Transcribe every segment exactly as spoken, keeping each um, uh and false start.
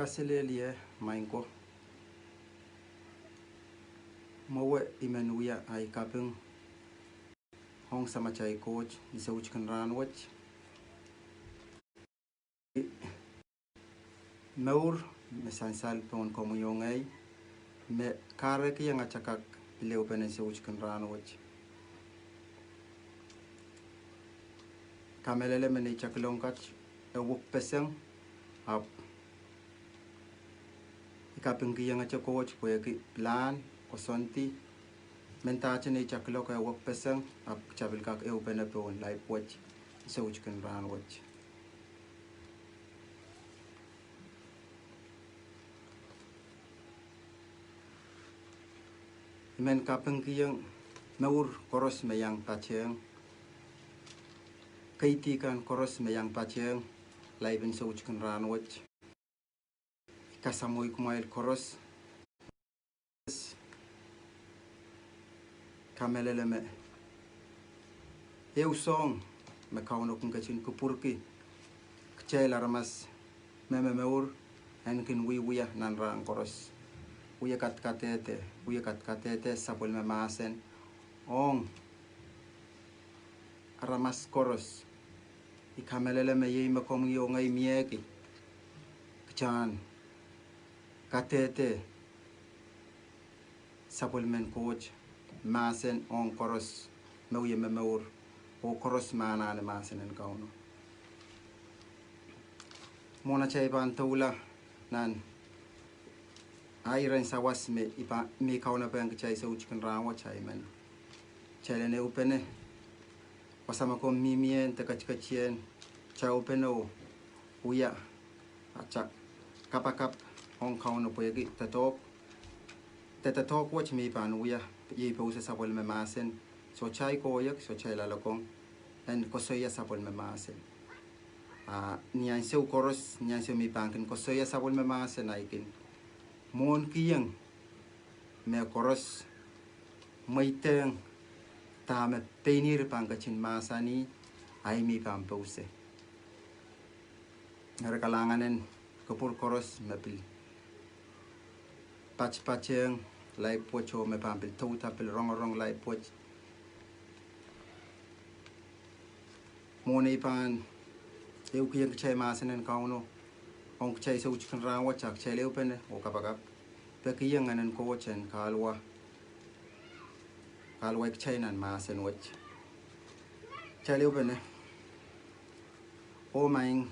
Kaselehlie, maing ko. Mwowe I men wia ahi kaping ong Samatail Koht ni soutik en rahn wet. Mour me sansal pohn komwi oh ngehi, me kahrekiong atail kak pil ehupene ni soutik en rahn wet. Kamehlele me nei takilong kat e wekpeseng, ahpw I kapingkihong atail Koht pwehki pilahn, koasoandi, mendahte nei takilok e wekpeseng, ahpw kitail pil kak ehupene pohn laip wet ni soutik en rahn wet. I men kapingkihong mour koaros me iang patehng, kaidehn kan koaros me iang patehng laip en soutik en rahn wet. I kasamwoh kumwail koaros. Kamehlele me ehu soahng me Kauno kin ketin kupwurki kitail aramas me momour en kin wiewia nan rahn koaros, wie kadkadehde, wie kadkadehde sapwellime mahsen ong aramas koaros. I kamehlele me iei me komwi oh ngehi miehki, kitail en kadehde sapwellimen Koht mahsen ong koaros me wie momour oh koaros me anahne mahsen en Kauno. Mwohn atail pahn doula nan ahi iren sawas me I pahn, me I kaunopehng kitail soutik en rahn wet, I men, kitail en ehupene wasa me komw mihmi ien de ketiketieng, kitail ehupene oh wia atail kapakap ong Kauno pwehki doadoahk, de doadoahk wet me I pahn wia, iei pousehla sapwellime mahsen. Sohte ahi koahiek, sohte ahi loalokong en koasoia sapwellime mahsen. A ni ansou koaros, ni ansou me I pahn kin koasoia sapwellime mahsen, ahi kin mwohnkihong mehkoaros, mweidehng dahme pein ih pahn ketin mahsanih, ahi me I pahn pousehla. Eri kalahngan en kupwur koaros me pil patpatehng laip wet oh me pahn pil douda pil rongorong laip wet. Mwohn ei pahn ehukihong kitail mahsen en Kauno ong kitail soutik en rahn wet, a kitail ehupene oh kapakap, pekihong Ngehn en Koht en kahluwa, kahluwa kitail nan mahsen wet. Kitail ehupene. Oh maing,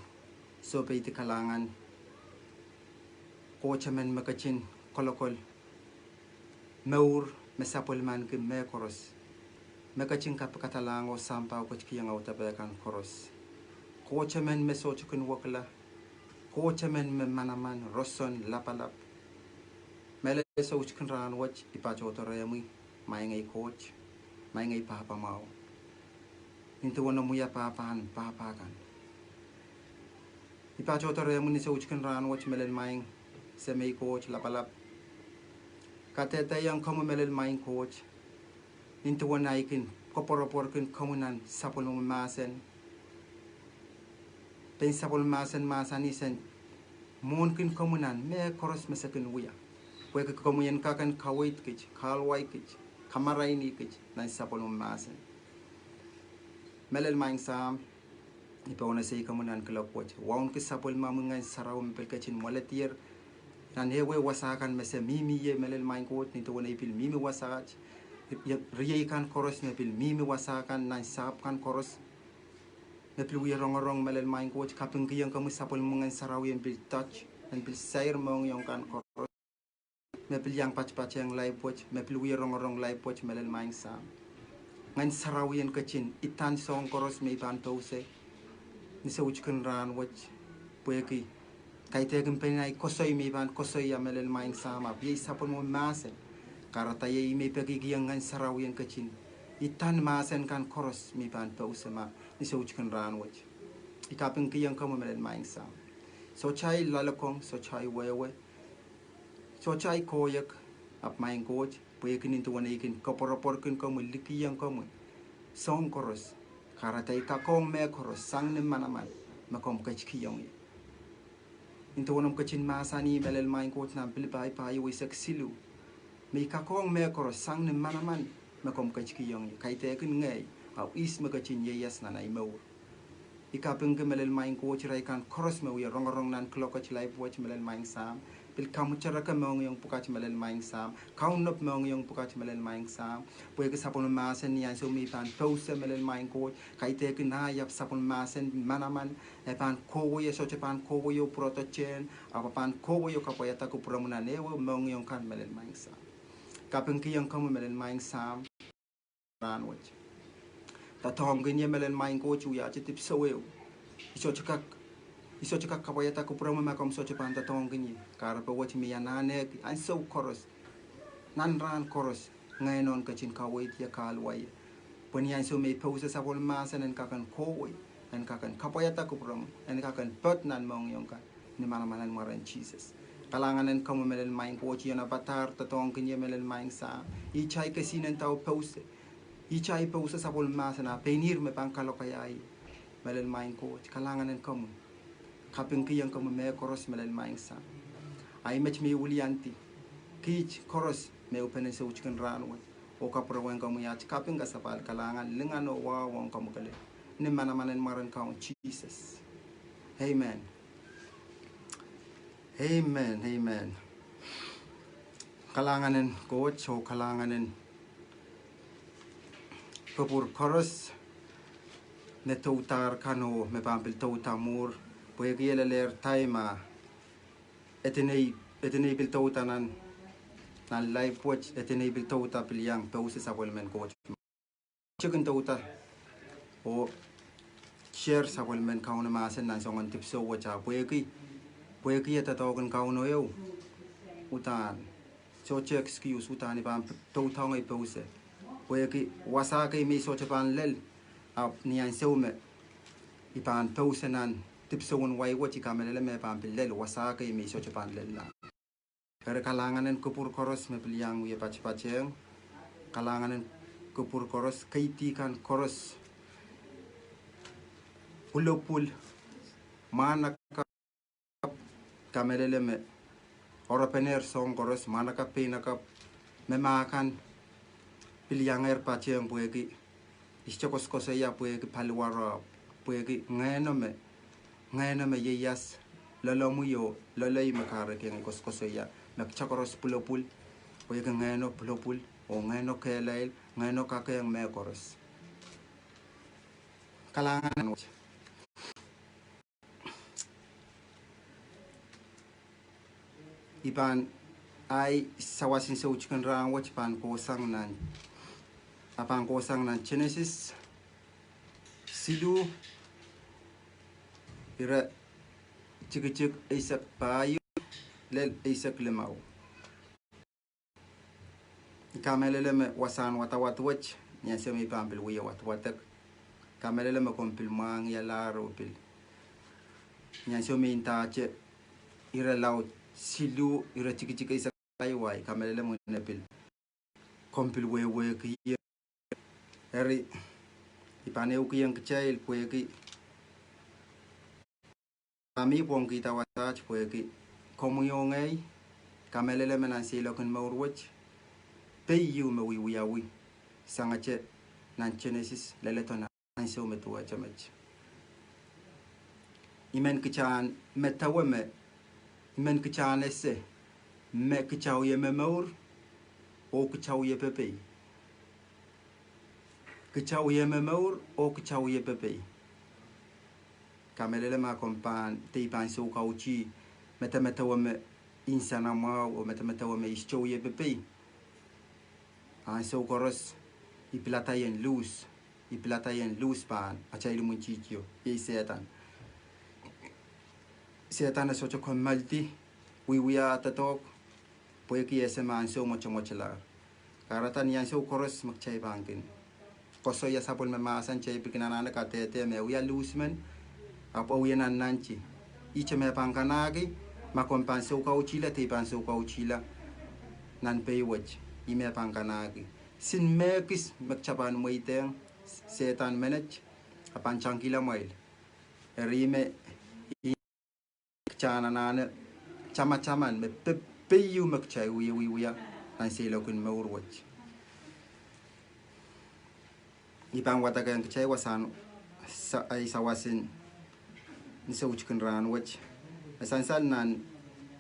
sohpeidi kalahngan, Koht emen me ketin kolokol mour me sapwellimaniki mehkoaros, me ketin kapikadalahng oh sampah oh ketikihong audepe kan koaros. Koht emen me soutik en wekila, Koht emen me manaman, roson, lapalap. Mehlel soutik en rahn wet I patohdo rehmwi, maing ei Koht, maing ei Pahpa mwahu, nin duwen omw wia pahpahn pahpa kan. I patohdo rehmwi ni soutik en rahn wet, mehlel maing, Semei Koht lapalap. Kadehdehiong komwi mehlel maing Koht, nin duwen ahi kin koapworopworki komwi nan sapwellime mahsen. Pein sapwellime mahsen mahsanih se en mwohnki komwi nan mehkoaros me se kin wia, pwehki komwi en kak en kaweid kit, kahluwa kit, kamarain kit nan sapwellime mahsen. Mehlel maing Sahm, I pohnese komwi nan kuloak wet, wauneki sapwellimomwi Ngehn Sarawi me pil ketin mweledier nan ehuehu wasa kan me se mihmi ie, mehlel maing Koht, nin duwen ei pil mihmi wasaht. Riei kan koaros me pil mihmi wasa kan nan sahpw kan koaros me pil wie rongorong, mehlel maing Koht, kapingkihong komwi sapwellimomwi Ngehn Sarawi en pil touch, en pil sair mohngiong kan koaros me pil iang patpatehng laip wet, me pil wie rongorong laip wet, mehlel maing Sahm. Ngehn Sarawi en ketin idan soahng koaros me I pahn pousehla ni soutik en rahn wet, pwehki kaidehkin pein ahi koasoi me I pahn koasoia, mehlel maing Sahm, ahpw iei sapwellimomwi mahsen. Kahrehda iei me I pekihkihong Ngehn Sarawi en ketin idan mahsen kan koaros me I pahn pousehla ni soutik en rahn wet. I kapingkihong komwi mehlel maing Sahm. Sohte ahi loalokong, sohte ahi wehwe, sohte ahi koahiek, ahpw maing Koht, pwehki nin duwen ei kin koapworopworki komwi, likih komwi soahng koaros, kahrehda I kakohng mehkoaros sang ni manaman me komw ketikihong ie. Nin duwen omw ketin mahsanih, mehlel maing Koht, nan Pilipai pahieu eisek siluh, me I kakohng mehkoaros sang ni manaman me komw ketikihong ie, kaidehkin ngehi, ahpw ihs me ketin ieias nan ei mour. I kapingki mehlel maing Koht, irail kan koaros me wie rongorong nan kuloak wet, live wet, mehlel maing Sahm, pil kamwutereke mohngiong pwukat, mehlel maing Sahm, kaunop mohngiong pwukat, mehlel maing Sahm, pwehki sapwellime mahsen ni ansou me I pahn pouse, mehlel maing Koht, kaidehkin ahi ahpw sapwellime mahsen manaman, e pahn kohwei, e sohte pahn kohwei oh pwurodo tehn, ahpw e pahn kohwei oh kapwaiada kupwuromwi nan ehuehu mohngiong kan, mehlel maing Sahm. Kapingkihong komwi, mehlel maing Sahm, rahn wet. Doadoahngkin ie, mehlel maing Koht, wiahte dipwisou ehu. I sohte kak, I sohte kak kapwaiada kupwuromwi ma komw sohte pahn doadoahngkin ie. Kahrepe wet mie anahneki ansou koaros, nan rahn koaros, ngehnon ketin kaweid ie, kahluwa ie, pwe ni ansou me I pouse sapwellime mahsen, en kak en kohwei, en kak en kapwaiada kupwuromwi, en kak en pwoud nan mohngiong kan, ni manaman en mwaren Sises. Kalahngan en komwi, mehlel maing Koht, I en apadahr doadoahngkin ie, mehlel maing Sahm, ihte ahi kesihnen dau pouse, ihte ahi pouse sapwellime mahsen, a pein ihr me pahn kalokaia ie, mehlel maing Koht. Kalahngan en komwi. Kapingkihong komwi mehkoaros, mehlel maing Sahm. Ahi met me I wiliandi, kiht koaros me ehupene soutikin rahn wet, oh kapwurewehiong komwi aht kaping, kasapahl, kalahngan, lingan oh wahu ong komwi kelehpw, ni manaman en mwaren Kaun Sises. Amen. Amen, amen. Kalahngan en Koht oh kalahngan en kupwur koaros me doudahr kan oh me pahn pil douda mwuhr, pwehki e lelehr time, a e dene, e dene pil douda nan, nan live wet, e dene pil douda pil iang pouse sapwellimen Koht. Tikin douda oh share sapwellimen Kauno mahsen nan soangen dipwisou wet, a pwehki, pwehki e doadoahk en Kauno ehu, uhdahn sohte excuse, uhdahn I pahn doudohng ei pouse, pwehki wasa kei me I sohte pahn lel, ahpw ni ansou me I pahn pouse nan dipwisou en wai wet, I kamehlele me e pahn pil lel wasa kei me I sohte pahn lel. Eri kalahngan en kupwur koaros me pil iang wie patpatehng, kalahngan en kupwur koaros, keidi kan koaros, pwulopwul, mwahnakapw, kamehlele me oaropenehr soahng koaros, mwahnakapw, peinakapw, me ma kan pil iangehr patehng pwehki I sohte koasoakoasoia pwehki paliwaro, pwehki ngehno me, ngehno me ieias loalomwi oh loalei me kahrekiong I koasoakoasoia, me kitail koaros pwulopwul, pwehki ngehno pwulopwul oh ngehno kehlail, ngehno kakehng mehkoaros. Kalahngan wet. I pahn, ahi sawas en soutikin rahn wet pahn kohsang nan, a pahn kohsang nan Senesis siluh, ire tikitik eisek pahieu lel eisek limau. I kamehlele me wasahn wadawad wet, ni ansou me I pahn pil wie wadwadek, kamehlele me komw pil mwahngialahr oh pil, ni ansou me I ndahte ire laud siluh, ire tikitik eisek pahieu, I kamehlele me I pil, komw pil wehwehki ie. Eri I pahn ehukihong kitail pwehki a mi pwongkihda wasaht pwehki komwi oh ngehi, kamehlele me nan seiloak en mour wet, pei ieu me wiewiawi sangete nan Senesis leledo nan ansou me duwehte met. I men kitail en medewe me, I men kitail en ese me kitail wie momour oh kitail wie pepei. Kitail wie momour oh kitail wie pepei. Kamehlele ma komw pahn, de I pahn soukautih medemedewe me insenamwahu oh medemedewe me I sohte wie pepei, ansou koaros I pilada I en luhs, I pilada I en luhs pahn atail imwintihtio, iei Sehdan. Sehdan e sohte kommoaldi wiewia doadoahk pwehki e ese me ansou mwotomwotalahr. Kahrehda ni ansou koaros me kitail pahn kin koasoia sapwellime mahsen, kitail pil kin anahne kadehde me e wia luhs men, ahpw e wie nannanti. Ihte me pahn kanahki, ma komw pahn soukautihla, de I pahn soukautihla nan pei wet, ih me pahn kanahki. Sin mehkis me kitail pahn mweidehng, Sehdan menet, a pahn tangkihla mwail. Eri me I kitail anahne tamataman me pe-, peieu me kitail wie wiewia nan seiloak en mour wet. I pahn wadekehng kitail wasahn sa-, ei sawas en soutikin rahn wet. E sansal nan,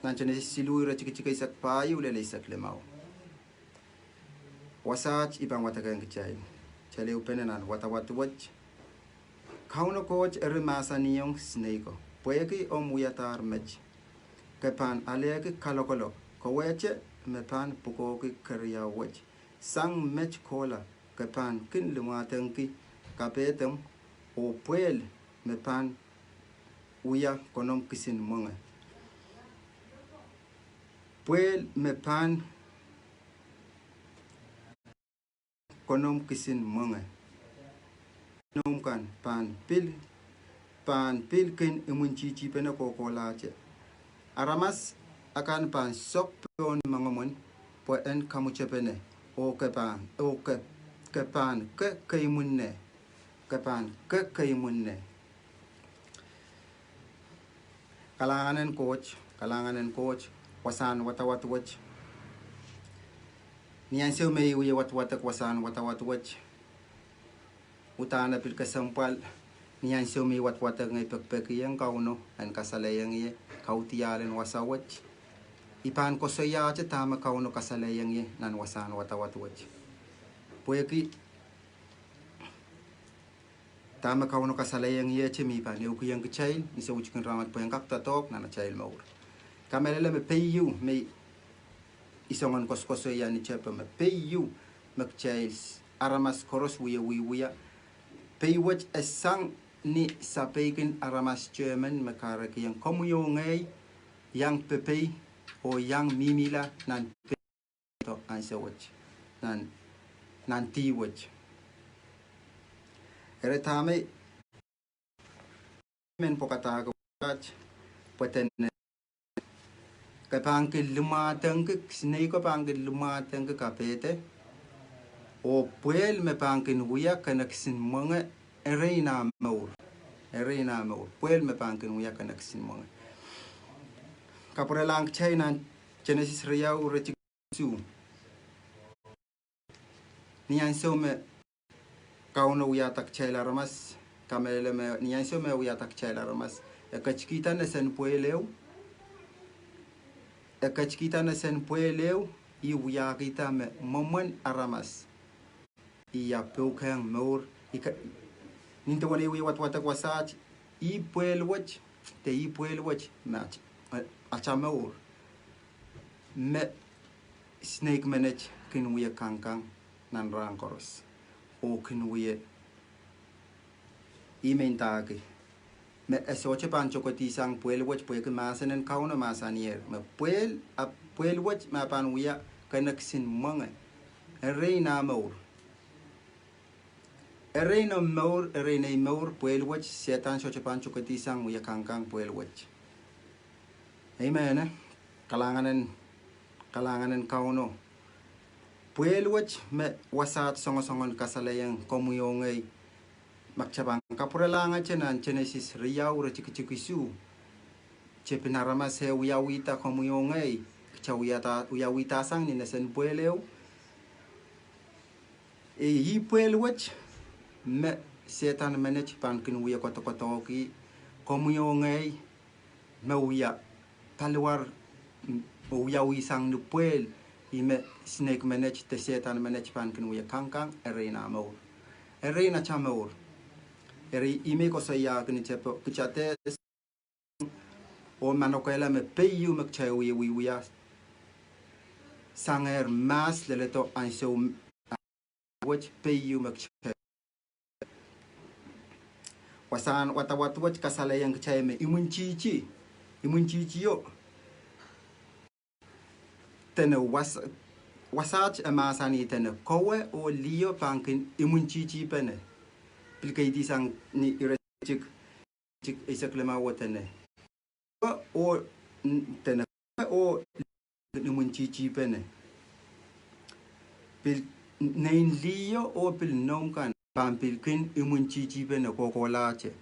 nan Senesis siluh iretikitik eisek pahieu lel eisek limau. Wasaht I pahn wadekehng kitail. Kitail ehupene nan wadawad wet. Kauno Koht eri mahsanihong sineik ko, pwehki omw wiadahr met, ke pahn alehki kalokolo kowehte me pahn pwukoahki keriau wet. Sang met kohla, ke pahn kin limwahdiengki kapehdom, oh pwehl me pahn wia konomw kisin mwenge. Pwehl me pahn konomw kisin mwenge. Noumw kan pahn pil, pahn pil kin imwintihtipene kohkohlahte. Aramas akan pahn sok pohn moangomwen pwe en kamwutepene, oh ke pahn, oh ke, ke pahn ke keimwin ne, ke pahn ke keimwin ne. Kalahngan en Koht, kalahngan en Koht, wasahn wadawad wet. Ni ansou me I wie wadwadek wasahn wadawad wet, udahn e pil kesempwal, ni ansou me I wadwadek ngehi pekipeki ong Kauno en kasalehiong ie kaudiahl en wasa wet, I pahn koasoiahte dahme Kauno kasalehiong ie nan wasahn wadawad wet. Pwehki dahme Kauno kasalehiong iehte me I pahn ehukihong kitail ni soutikin rahn wet pwehn kak doadoahk nan atail mour. Kamehlele me peieu me I soangen koasokoasoia ni tepda me peieu me kitail s-, aramas koaros wie wiewia. Pei wet e sang ni sapeikin aramas tehmen me kahrekiong komwi oh ngehi iang pepei oh iang mihmihla nan pei ansou wet, nan, nan dih wet. Eri dahme I men pwekadahki wasaht, pwe dene ke pahn kin limwahdiengki, sineik ko pahn kin limwahdiengki kapehde, oh pwehl me pahn kin wia kene kisin mwenge erein ah mour. Erein ah mour. Pwehl me pahn kin wia kene kisin mwenge. Kapwurelahng kitail nan Senesis riau iretikitik isuh. Ni ansou me Kauno wiahda kitail aramas, kamehlele me ni ansou me wiahda kitail aramas, e ketikihda nesen pwehl ehu, e ketikihda nesen pwehl ehu, ih wiahkihda me mwomwen aramas I a pwukehng mour. I ke-, nin duwen ei wie wadwadek wasaht, ih pwehl wet, de ih pwehl wet me at-, eh, ata mour. Me sineik menet kin wie kangkang nan rahn koaros. Oh kin wie I men ndahki me e sohte pahn tokedihsang pwehl wet pwehki mahsen en Kauno mahsanier me pwehl, a pwehl wet me pahn wia kene kisin mwenge erein ah mour. Erein omw mour, erein ei mour, pwehl wet, Sehdan sohte pahn tokedihsang wie kangkang pwehl wet. Amen, eh? Kalahngan en, kalahngan en Kauno. Pwehl wet me wasaht soangosoangen kasalehiong komwi oh ngehi. Ma kitail pahn kapwurelahngete nan Senesis riau iretikitik isuh. Tepin aramas e wiawihda komwi oh ngehi. Kitail wiawihda, wiawihda sang ni nesen pwehl ehu. Ih pwehl wet me Sehdan menet pahn kin wie koadokoadoahki komwi oh ngehi me wia paliwar, m-, wiawihsang ni pwehl, ih me sineik menet de Sehdan menet pahn kin wie kangkang erein ah mour. Erein ata mour. Eri I men koasoiahki ni tepda kitail de oh manokehla me peieu me kitail wie wiewia sangehr mahs leledo ansou wet peieu me kitail. Wasahn wadawad wet kasalehiong kitail me imwintihti, imwintihtio. Dene was-, wasaht e mahsanih dene kowe oh liho pahn kin imwintihtipene. Pil keidisang ni iretikitik eisek limau dene. Kowe oh, dene kowe oh liho pahn kin imwintihtipene. Pil nein liho oh pil noumw kan pahn pil kin imwintihtipene kohkohlahte.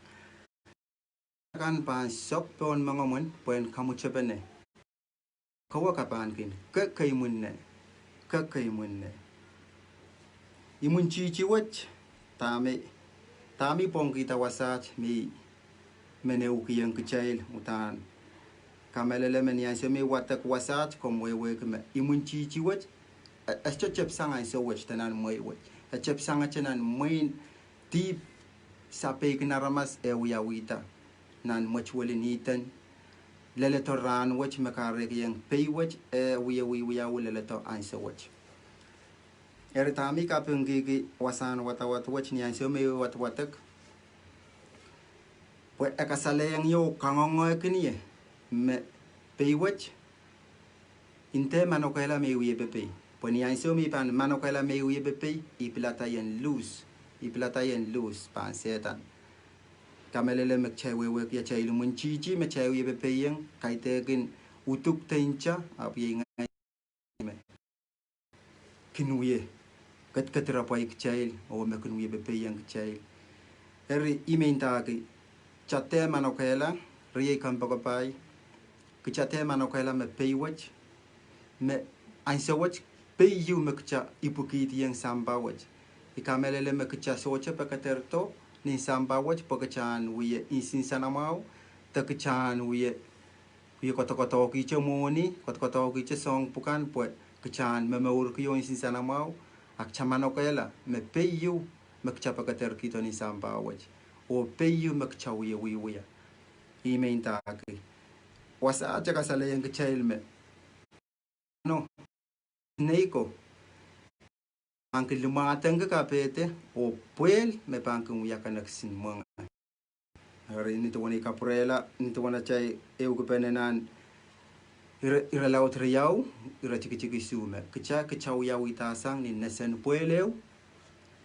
kan pahn sok pohn moangomwen pwehn kamwutepene. Kowe ke pahn kin ke, ke imwinne, ke, ke imwinne. Imwintihti wet, dahme, dahme I pwongkihda wasaht me I men ehukihong kitail uhdahn kamehlele me ni ansou me I wadek wasaht komw wehwehki me imwintihti wet, e, e sohte tepsang ansou wet de nan mwehi wet. E tepsang ete nan mwein dihp sapeikin aramas e wiawihda nan mwetuwel en Ihden, leledo rahn wet me kahrekiong pei wet e wie wiwiawi leledo ansou wet. Eri dahme I kapingkihki wasahn wadawad wet ni ansou me I wadwadek, pwe e kasalehiong ie oh kangoangehkin ie me pei wet, I dehr manokehla me I wie pepei. Pwe ni ansou me I pahn manokehla me I wie pepei, I pilada I en lose, I pilada I en lose pahn Sehdan. Kamehlele me kitail wehwehki atail imwintihti me kitail wie pepeiong, kaidehkin uduk de nta, ahpw iei ngehi me kin wie kedkediropwai kitail oh me kin wie pepeiong kitail. Eri I men ndahki, kita dehr manokehla, riei kompoakepahi, kita dehr manokehla me pei wet, me ansou wet pei ieu me kita ipwikihdiong sampah wet. I kamehlele me kita sohte pekederdo nin sampah wet pwe kitahn wie nsenamwahu, de kitahn wie, wie kodokodohkihte mwohni, kodokodohkihte soahng pwukan pwe kitahn momourki oh nsenamwahu, a kita manokehla me pei ieu me kita pekederkihdo nin sampah wet, oh pei ieu me kita wie wiewia. Ih me I ndahki, wasaht e kasalehiong kitail me no, snake o pahn kin limwahdohngki kapehde oh pwehl me pahn kin wia kane kisin mwenge. Eri nin duwen I kapwurehla nin duwen atail ehukipene nan Ire, Irelaud riau, iretikitik isuh me kita, kita wiawihda sang ni nesen pwehl ehu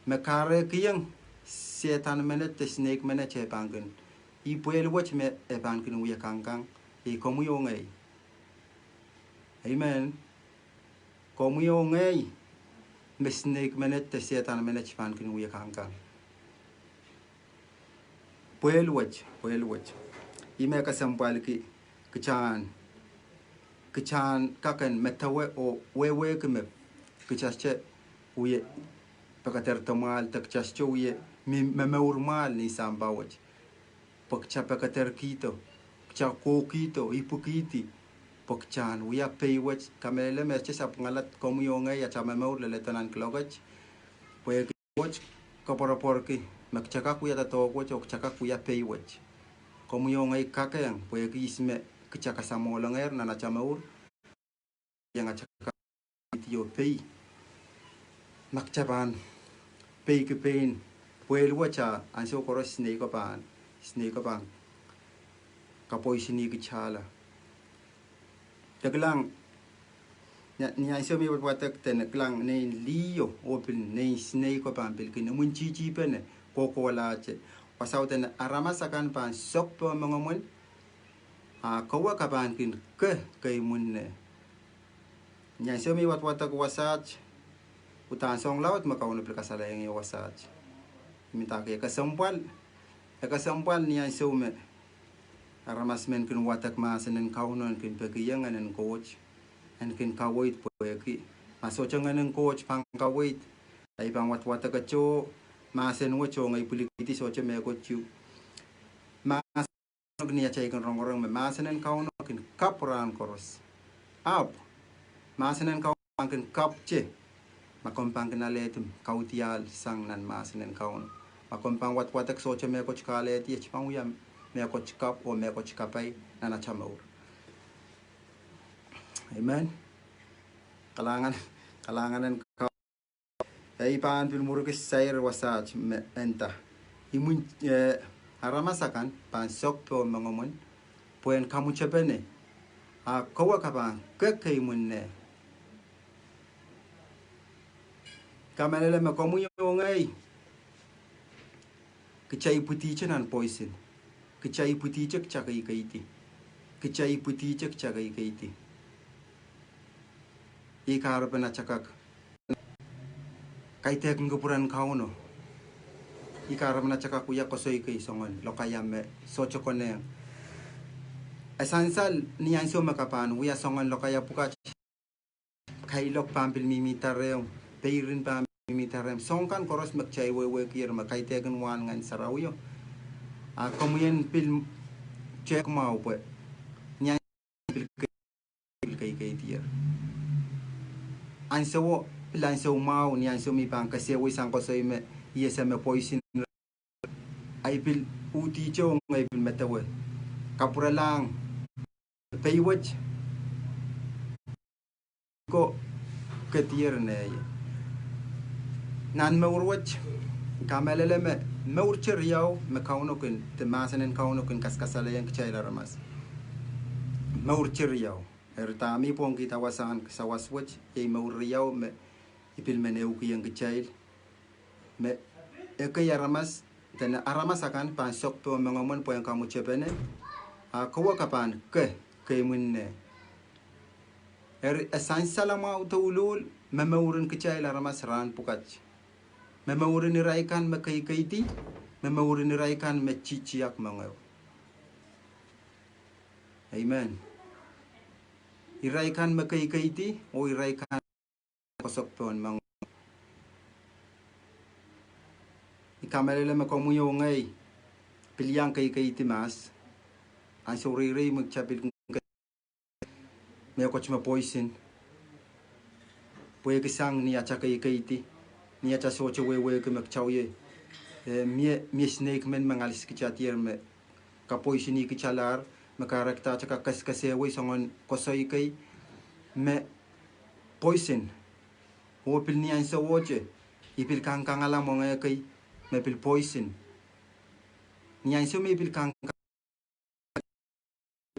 me kahrekiong Sehdan menet de snake menet e pahn kin, ih pwehl wet me e pahn kin wie kangkang, iei komwi oh ngehi. Amen. Komwi oh ngehi me snake menet de Sehdan menet pahn kin wie kangkang. Pwehl wet, pwehl wet. Ih me kesempwalki kitahn, kitahn kak en medewe oh wehwehki me kita sohte wie pekederdo mwahl de kita sohte wie mi, momour mwahl nin sampah wet. Pwe kita pekederkihdo, kita kohkihdo, ipwikihdi, pwe kitahn wia pei wet. Kamehlele me e sohte sapwungala komwi oh ngehi atail momour leledo nan kiloaket, pwehki Koht koapworopworki me kita kak wia doadoahk wet oh kita kak wia pei wet. Komwi oh ngehi kakehng pwehki ihs me kita kasamwohlengehr nan atail mour, iang atail kak wia pei. Ma kita pahn peiki pein pwehl wet, a ansou koaros snake o pahn, snake o pahn kapoisonki kitailla. De kilang, ni ansou me I wadwadek dene kilang nein liho oh pil nein snake o pahn pil kin imwintihtipene kohkohlahte. Wasao dene aramas akan pahn sok pohn moangomwen, a kowe ke pahn kin ke, ke imwinne. Ni ansou me I wadwadek wasaht, uhdahn soahng laud me Kauno pil kasalehiong ie wasaht. I men ndahki e kesempwal, e kesempwal ni ansou me aramas men kin wadek mahsen en Kauno en kin pekihong ngehnen Koht, en kin kaweid pwehki ma sohte ngehnen Koht pahn kaweid, a I pahn wadwadek eto, mahsen wet oh ngehi pwilikihdi sohte mehkot ieu. Mahsen ni atail kin rongorong me mahsen en Kauno kin kapw rahn koaros. Ahpw mahsen en Kauno pahn kin kapwte ma komw pahn kin alehdi kaudiahl sang nan mahsen en Kauno. Ma komw pahn wadwadek sohte mehkot ke alehdi, e sohte pahn wia mehkot kapw oh mehkot kapai nan atail mour. Amen. Kalahngan, kalahngan en Kauno. E I pahn pil mwurki sair wasaht me e nda, imwin, eh, aramas akan pahn sok pohn moangomwen pwehn kamwutepene, a kowe ke pahn ke, ke imwinne. Kamehlele me komwi oh ngehi, kita ipwidihte nan poison. Kita ipwidihte kita keikeidi. Kita ipwidihte kita keikeidi. Ih kahrepen atail kak kaidehkin kupwuren Kauno. Ih kahrepen atail kak wia koasoi kei soangen lokaia me sohte konehng. E sansal ni ansou me ke pahn wia soangen lokaia pwukat, kailok pahn pil mihmihda rehmw, peirin pahn pil mihmihda rehmw, soahng kan koaros me kitail wehwehkier me kaidehkin wahn Ngehn Sarawio. A komwi en pil tehk mwahu pwe ni ansou pil ke- pil keikeidier. Ansowo pil ansou mwahu ni ansou me I pahn kesehwei sang koasoi me I ese me poisin, a I pil uhdihte oh ngehi pil medewe, kapwurelahng pei wet ko kedier neie. Nan mour wet, kamehlele me mour riau me Kauno kin, de mahsen en Kauno kin kaskasalehiong kitail aramas. Mour riau. Eri dahme I pwongkihda wasahn sawas wet, iei mour riau me I pil men ehukihong kitail. Me ekei aramas, dene aramas akan pahn sok pohn moangomwen pwehn kamwetepene, a kowe ke pahn ke, ke imwin ne. Eri e sansal mwahu douluhl me mouren kitail aramas rahn pwukat. Me mouren irail kan me keikeidi, me mouren irail kan me tihtiahk moange. Amen. Irail kan me keikeidi, oh irail kan kosok pohn moange. I kamehlele me komwi oh ngehi pil iang keikeidi mahs. Ansou reirei me kitail pil mehkot me poisin. Pwehki sang ni atail keikeidi, ni atail sohte wehwehki me kitail wie, eh, mie, mie snake men me ngalis kitail dier me kapoisinihkitalahr, me kahrehkidahte kak kes, kesehwei soangen koasoi kei me poisin. Oh pil ni ansowohte, I pil kangkangala moange kei me pil poisin. Ni ansou me I pil kang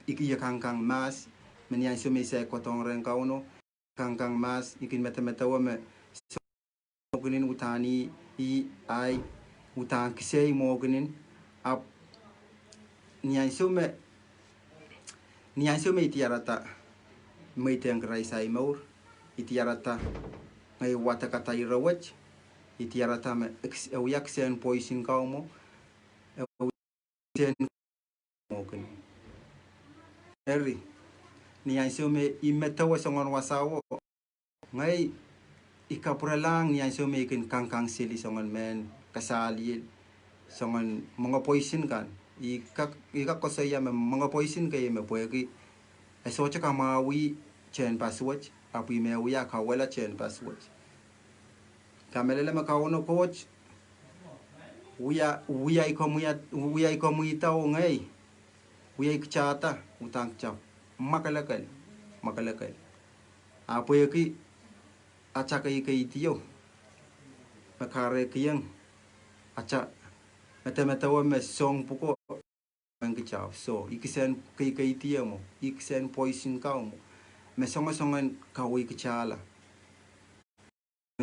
I kihong kangkang mahs, me ni ansou me I saik kohdohng rehn Kauno, kangkang mahs, I kin medemedewe me soahng mwohkinin uhdahn ih, ih, ahi, uhdahn kisei mwohkinin, ahpw ni ansou me, ni ansou me I diarada, mweidehng Krais ahi mour, I diarada, ngehi wadekada ire wet, I diarada me, e wia kisehn poisin kaumo, e wia kisehn mwohkin. Eri, ni ansou me I medewe soangen wasao, ngehi I kapwurelahng ni ansou me I kin kangkang seli soangen mehn kasaliel, soangen moange poisin kan. I kak, I kak koasoia me moange poisin kei me pwehki e sohte kamwahwih tehnpas wet, ahpw I men wia kauwehla tehnpas wet. Kamehlele me Kauno Koht wia, wia I komwi, wia I komwida oh ngehi, wia I kitahda, uhdahn kitail mwakelekel, mwakelekel. A pwehki atail keikeidio, me kahrehkihong atail medemedewe me soahng pwuko, soh, I kisehn keikeidi mwo, I kisehn poisin kaumo, me soangen soangen kawehkitahla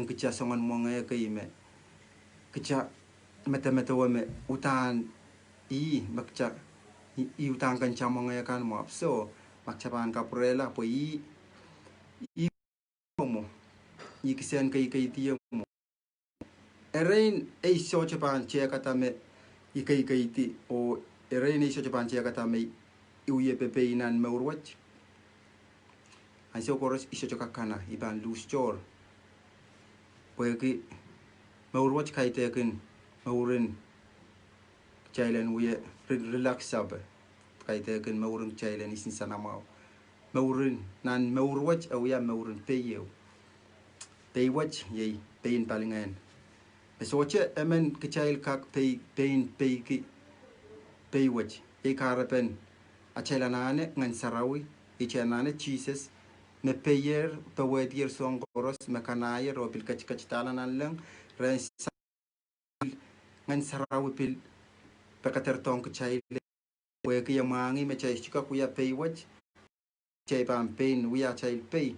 kitail soangen moange kei me kitail medemedewe me uhdahn ih, me kitail, ih, ih uhdahn kin kitail moange kan mwo, ahpw soh, ma kitail pahn kapwurehla pwe ih, ih mwo, I kisehn keikeidi mwo. Erein ei sohte pahn tehkada me I keikeidi, oh erein ei sohte pahn tehkada me I wie pepein nan mour wet, ansou koaros I sohte kak kana, I pahn luhstohr. Pwehki mour wet kaidehkin mouren kitail en wie re-, relax sape. Kaidehkin mouren kitail en isinsanamwahu. Mouren, nan mour wet e wia mouren pei ehu. Pei wet iei pein palingehn. Me sohte emen kitail kak pei, pein peiki pei wet. Iei kahrepen atail anahne Ngehn Sarawi, atail anahne Sises, me peier, powehdier soahng koaros, me kanaier oh pil ketiketidala nanleng, rehn Ngehn Sarawi pil pekederdohng kitail, pwehki e mwahngih me kitail sohte kak wia pei wet, kitail pahn pein wia atail pei,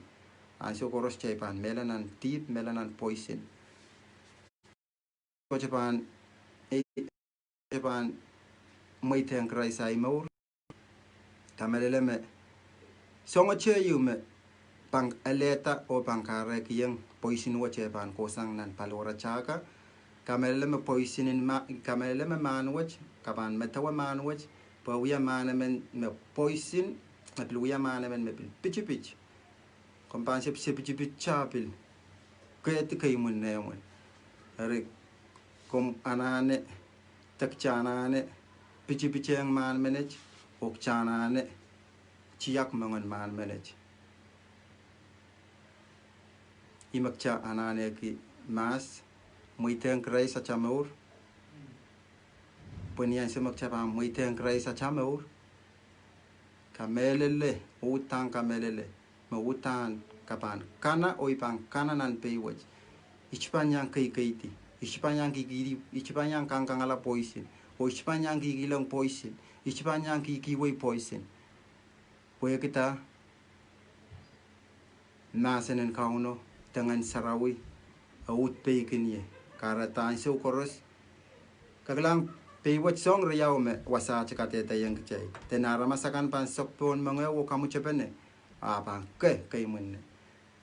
ansou koaros kitail pahn mehla nan dihp, mehla nan poisin. Sohte pahn, ei sohte pahn mweidehng Krais ahi mour. Kamehlele me soangen te ieu me pahn alehda oh pahn kahrehkihong poisin wet e pahn kohsang nan paliwar atail ka. Kamehlele me poisin en ma-, kamehlele me mahn wet, ke pahn medewe mahn wet, Pwe wia mahn emen me poisin, e pil wia mahn emen me pil pitipit. Komw pahn sep, sep pitipit, sa pil kehdi kei mwin nehmwin. Eri komw anahne, dek sa anahne pitipitehng mahn menet, oh sa anahne tiahk moangen mahn menet. Ih me kitail anahneki mahs, mweidehng Krais atail mour. Pwe ni ansou me kitail pahn mweidehng Krais atail mour, kamehlele, udahn kamehlele, me udahn ke pahn kana oh I pahn kana nan pei wet. I sohte pahn iang keikeidi, I sohte pahn iang kihkihdi, I sohte pahn iang kangkangala poisin, oh I sohte pahn iang kihkihlong poisin, I sohte pahn iang kihkihwei poisin. Pwehki dah? Mahsen en Kauno, de Ngehn Sarawi, e uhd peikin ie. Kahrehda ansou koaros, ke kilang, pei wet soahng riau me wasaht kadehdehiong kitail. Dene aramas akan pahn sok pohn moange oh kamwutepene, a pahn kehkei mwinne.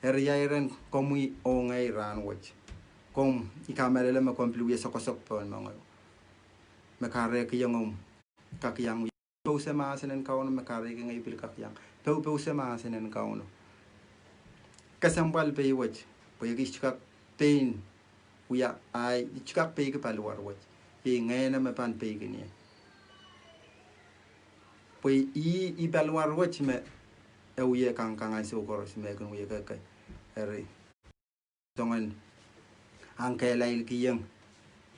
Eri ia iren komwi oh ngehi rahn wet? Komw, I kamehlele me komw pil wie sokosok pohn moange, me kahrehkihong omw kak iang wie pouse mahsen en Kauno, me kahrehki ngehi pil kak iang popouse mahsen en Kauno. Kesempwal pei wet, pwehki I sohte kak pein wia, ahi I sohte kak peiki paliwar wet. Iei Ngehno me pahn peikin ie. Pwe ih, ih paliwar wet me e wie kangkang ansou koaros, me e kin wie kehkei. Eri soangen angkehlailkihong,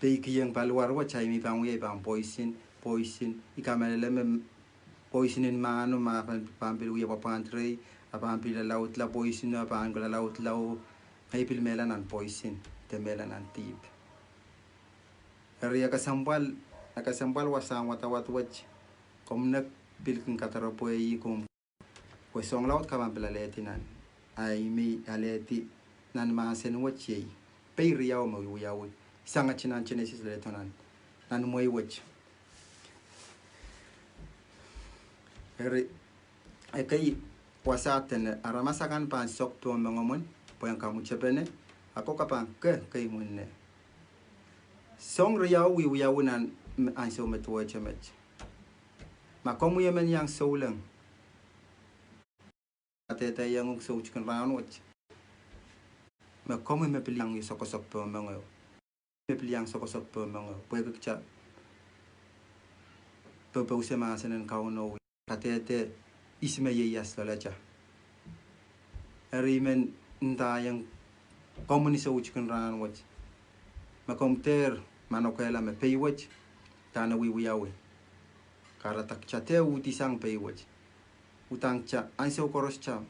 peikihong paliwar wet, ahi me I pahn wie, I pahn poisin, poisin. I kamehlele me poisin en mahno ma pahn, pahn pil wie pwapwand rehi, a pahn pil lalaudla poisin, a pahn lalaudla, oh ngehi pil mehla nan poisin, de mehla nan dihp. Eri e kesempwal, e kesempwal wasahn wadawad wet, komw nek pil kin kadarepwe ih komw, pwe soahng laud ke pahn pil alehdi nan, ahi me I alehdi nan mahsen wet iei pei riau me wiawi, sangete nan Senesis leledo nan, nan mwei wet. Eri ekei wasaht dene aramas akan pahn sok pohn moange mwin, pwehn kamwutepene, a ko ke pahn kehkei mwinne. Soahng riau wiwiawi nan ansou me duwehte met. Ma komwi emen iang souleng, kadehdehiong uhk soutik en rahn wet, me komwi me pil iang sokosok pohn moange, me pil iang sokosok pohn moange, pwehki kitail popouse mahsen en Kauno, kadehde ihs me ieias loalata. Eri I men ndaiong komwi ni soutik en rahn wet, me komw dehr manokehla me pei wet, dahme wiwiawi. Kahrehda kitail dehr uhdisang pei wet. Udahn kitail ansou koaros kitail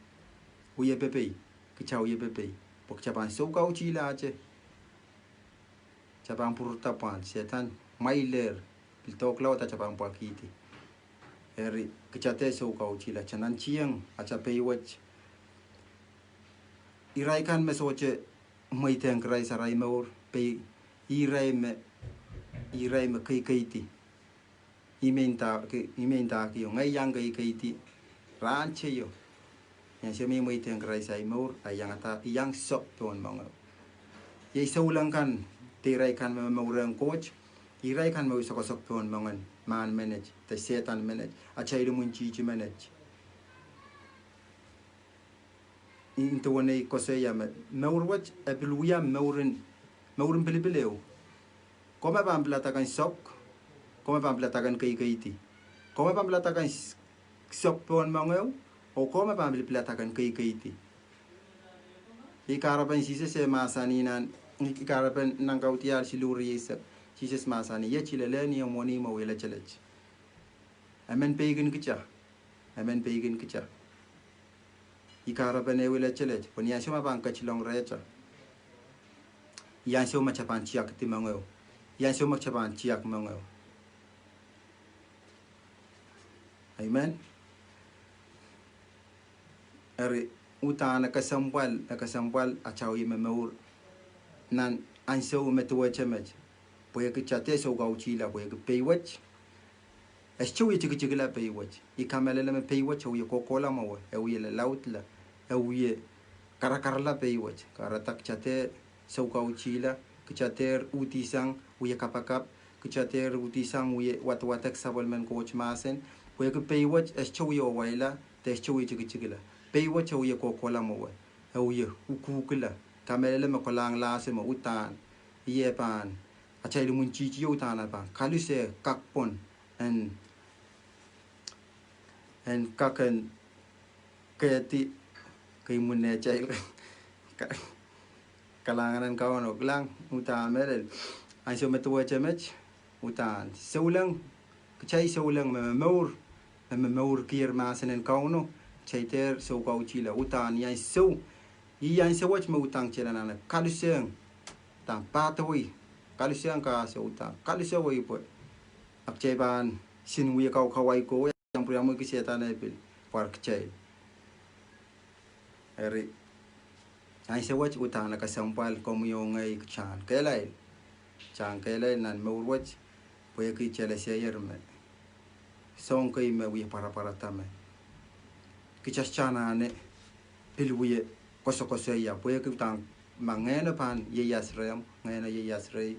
wie pepei, kitail wie pepei, pwe kitail pahn soukaukihlahte. Kitail pahn pwurda pwand, Sehdan mwailehr, pil dohk laud atail pahn pwakihdi. Eri kitail dehr soukaukihla, kitail nantihong atail pei wet. Irail kan me sohte mweidehng Krais arail mour, pei, irail me, irail me keikeidi. I men ndahki, I men ndahki, oh ngehi iang keikeidi rahn teio. Ni ansou me I mweidehng Krais ahi mour, a I iang, a I iang sok pohn moange. Iei souleng kan, de irail kan me momourehng Koht, irail kan me wie sokosok pohn moangen mahn menet, de Sehdan menet, atail imwintihti menet. I nda duwen ei koasoia me mour wet e pil wia mouren, mouren pilipil ehu. Komw me pahn pilada ken sok, komw me pahn pilada ken keikeidi. Komw me pahn pilada ken s-, sok pohn moange, oh komw me pahn pil pilada ken keikeidi. Ih kahrepen Sises e mahsanih nan, ih kahrepen Nan Kaudiahl siluh rieisek, Sises mahsanih, iet I lelehn, I omw wenihmw, oh I letelet. Emen peikin kitail. Emen peikin kitail. Ih kahrepen ehu I letelet, pwe ni ansou me pahn ketilong rehtail, ih ansou me kitail pahn tiakdi moange. Ih ansou me kitail pahn tiahk moange. Amen. Eri, udahn e kesempwal, e kesempwal atail wie momour nan ansou me duwehte met, pwehki kitail dehr soukaukihla, pwehki pei wet e sohte wie tikitikla pei wet. I kamehlele me pei wet e wie kohkohla mwowe, e wie lalaudla, e wie karakarla pei wet. Kahrehda kitail dehr soukaukihla, kitail dehr uhdisang, wie kapakap, Kita dehr uhdisang wie wadawadek sapwellimen Koht mahsen, pwehki pei wet e sohte wie wawaila, de e sohte wie tikitikla. Pei wet e wie kohkohla mwowe, e wie ukuhkla. Kamehlele me kolahng lahso me uhdahn, ie pahn, atail imwintihti o uhdahn e pahn kaluse kak pwon en en kak en kehdi, kei mwunetail. Ka-, kalahngan en Kauno, kilang, uhdahn mehlel. Ansou me duwehte met, uhdahn souleng, kitail souleng me momour, me momourkier mahsen en Kauno, kitail dehr soukautihla, uhdahn ni ansou, ih ansou wet me uhdahn kitail anahne kaluseng, uhdahn pahtowei, kaluseng kahso, uhdahn kalusewei pwe, a kitail pahn sin wie kaukawaih kohwei, a pwuriamweiki Sehdan e pil pwar kitail. Eri, ansou wet uhdahn e kesempwal komwi oh ngehi kitail en kehlail. Kitail en kehlail nan mour wet, pwehki kitail eseier me soahng kei me wie pwarapwarada me kita sohte anahne pil wie kosokosoia, pwehki uhdahn ma ngehno pahn ieias rehmw, ngehno ieias rehi,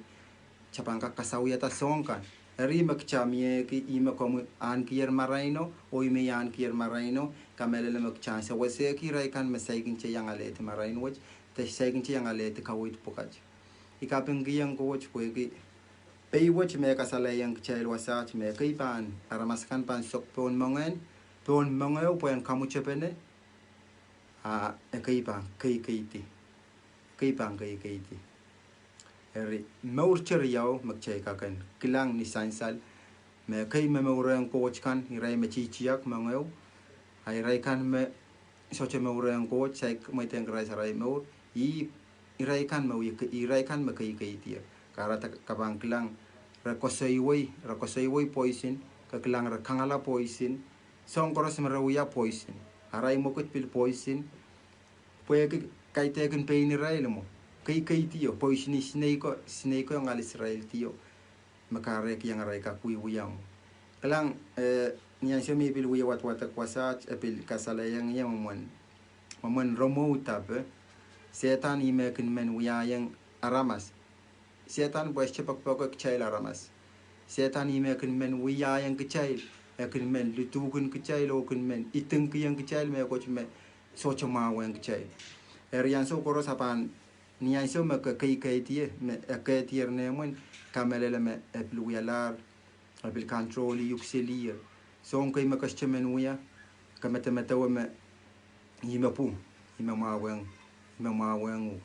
kita pahn kak kasawiada soahng kan. Eri me kita miehki, ih me komwi ahnkier maraino, oh ih me I ahnkier maraino, kamehlele me kita en sewesehki irail kan me saikinte iang alehdi marain wet, de saikinte iang alehdi kaweid pwukat. I kapingkihong Koht pwehki pei wet me e kasalehiong kitail wasaht me ekei pahn, aramas akan pahn sok pohn moange, pohn moangeho pwehn kamwutepene, a ekei pahn keikeidi. Ekei pahn keikeidi. Eri, mour teriau me kitail kak en kilang ni sansal, me ekei me momourehng Koht kan, irail me tiahtiahk moangeho, a irail kan me sohte momourehng Koht, saik mweidehng Krais arail mour, ih, irail kan me wie ke-, irail kan me keikeidier. Kahrehda ke pahn kilang, re koasoiwei, re koasoiwei poisin, ke kilang re kangala poisin, soahng koaros me re wia poisin. Arail mwekid pil poisin, pwehki kaidehkin pein irail mwo. Keikeidio, poisini sinei ko, sinei ko ngalis irail dio. Me kahrehiong arail kak wiewia mwo. Kilang, eh, ni ansou me I pil wie wadawadek wasaht, e pil kasalehiong ie mwomwen, mwomwen romou dape, Sehdan ih me kin men wiahiong aramas. Sehdan pwe e sohte poakpoake kitail aramas. Sehdan ih me kin men wiahiong kitail, e kin men ludukin kitail, oh kin men idingkihong kitail mehkot me sohte mwahuwehng kitail. Eri ansou koaros a pahn, ni ansou me ke keikeidier, me e keidier nehmwen, kamehlele me e pil wialahr, e pil control-i uk silier. Soahng kei me ke sohte men wia, ke medemedewe me ih me pwung, ih me mwahuwehng, ih me mwahuwehng uhk,